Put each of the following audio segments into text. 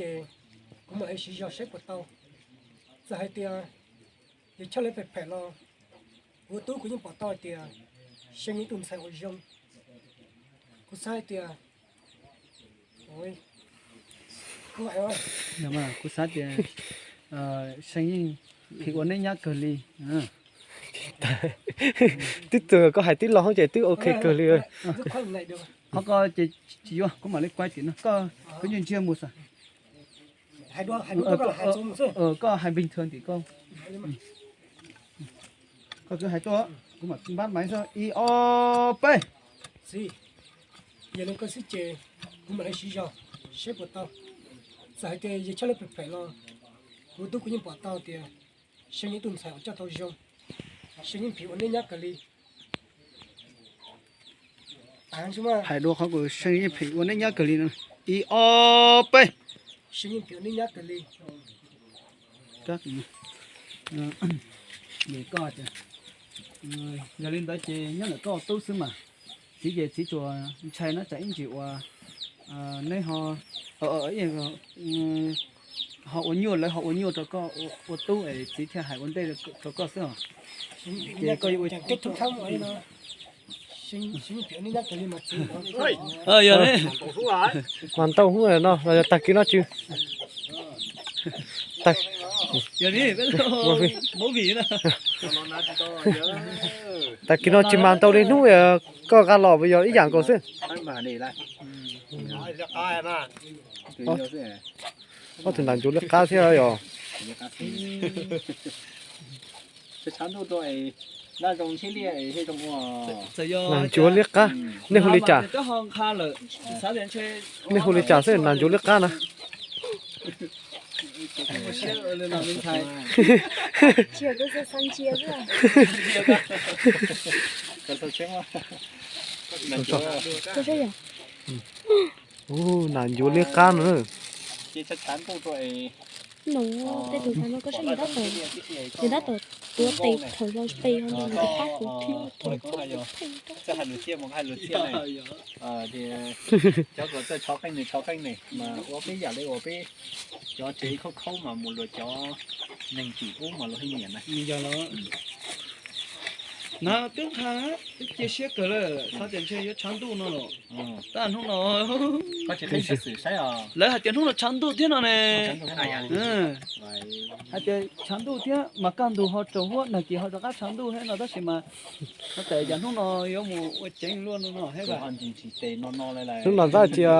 Ces kuv mam li siv zog saib puas tau. Txawm hais tias yog choj lawv phem phem los kuv ua tub kuv yeej pom tau hais tias Seej yeej ib tug ntxhais uas zoo. Kuv xav hais tias, kuv xav tias Seej yeej phim ua nej nyab kawg li. Twb txog koj hais tib lo hoob ces twb ok kawg li. Qhov ko ces tsis yuav, kuv mam li kuaib tim no, koj koj nyiag ntsiag mus xwb. Koj hais bình thường tim koj. Koj twb hais tuaj, kuv mam npab maiv xwb, ib ob peb. Txiv, yog li koj xwb ces kuv mam li siv zog saib puas tau. Txawm hais tias yog choj lawv phem phem los kuv tub kuv yeej pom tau tias Seej yeej ib tug ntxhais uas coj tau zoo. Seej yeej phim ua nej nyab kawg li. Hais dua qhov kuv Seej yeej phim ua nej nyab kawg li no. Ib ob peb. Seej yeej phim ua nej nyab kawg li. Yog li ntawd ces nyob ntawm koj tub xwb mas. Txiv ces txiv tsuas ntshai no tsam ib ntsis uas neb ho ua nyuaj, lawv ho ua nyuaj rau koj ua tub es txiv thiaj hais ua ntej rau koj xwb os. Ces koj yuav ua Mas ntau hnub no, tag kis no tsis, tag kis no tsis mas ntau li hnub, koj nqa los yog ib yam nkaus xwb. Ob tug nas ncuav liab qab thiab yog. Nas ncuav liab qab, nej hu li cas? Nej hu li cas xwb nas ncuav liab qab na? Ub, nas ncuav liab qab no. Nws tej tus ntxhais no koj saib nws tab tom, nws tab tom tuav tes thaum los pes ho nws pab kuv thiab. Cov kuv txawj tshov qeej nws tshov qeej nws mas ua peb yam li uas peb cov tsev khaub khaub mas mus luag cov neeg tim ub mas luag haj nyiam na. Yog los, na twb nqa, twb cia siab kawg lawm, xav tias ntshe yuav tshav ntuj no los, tab hnub no lawv hais tias hnub no tshav ntuj thiab no ne. Hais tias tshav ntuj thiab mas kaj ntug ho tsaus huab, nag kis ho rov qab tshav ntuj thiab no tab sis mas no tes cas hnub no yuav mus ua ceev luaj no no thiab. Hnub no tab cia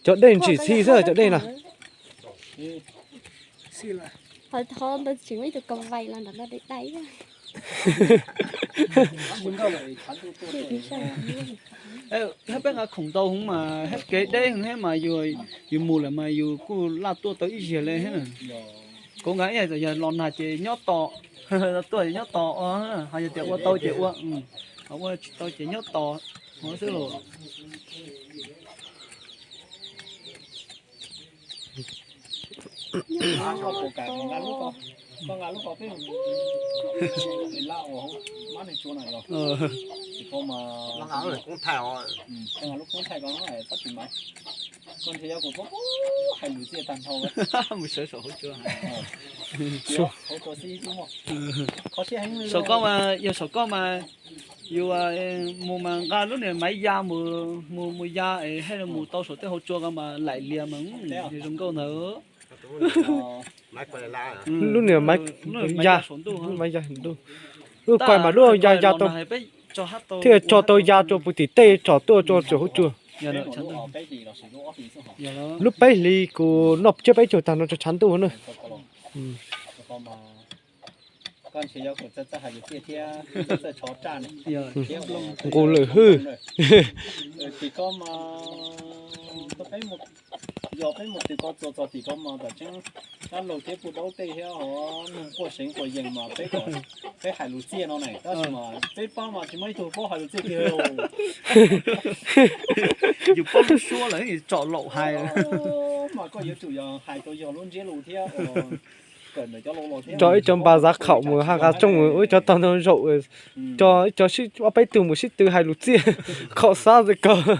cov dej ntsim txhij xwb cov dej no. Qhov ntawd tseem muaj ib tug kab vais los nram no dai dai. Hab peb nqa khoom ntau hwv mas hab kev deb hwv hab mas yus mus lawm mas yus kuj laj tuaj tau ib zaug li hab. Kuv nqa ib yam los nag ces nyob tos, tuaj ces nyob tos, ho yog tias ua tau ces ua, ua tsis tau ces nyob tos xwb los. Mus sawv saum hauv cua. Saum koj mas, yog saum koj mas, yus mus mas nqa lub niag maiv ya mus, mus mus ya es haj mus tau saum tej hauv tsua ko mas laim lias mas zoo nkauj ntawd. Lub niag maiv ya, maiv ya ntuj, wb pais mas lub ya ya tau, thiaj tso tau ya rau puag tim tej tsom tuaj rau saum hauv tsua. Lub peb hlis kuv noj tsiab peb caug tag no rau tshav ntuj na. Nqus lawm hwb. Yog peb mus twg ko txog tim ko mas tam tseeb dab laug thiab puj daub tej thiab ho nug quaj seev quas yees mas peb hais lus txiaj no na, tab sis mas peb pab mas tsis muaj ib tug paub hais lus txiaj kiag li. Yus paub lub suab lawm tsom laum hais. Mas koj yuav tsum yog hais rau yog lub ntsiab lus thiab uas Cov ib co npa zav khaum mus haj qas tsooj mus ua ib co tog ntoo zaum, cov ib co sib ob peb tug mus sib tw hais lus txiaj, khaum xab ntxawm kawg.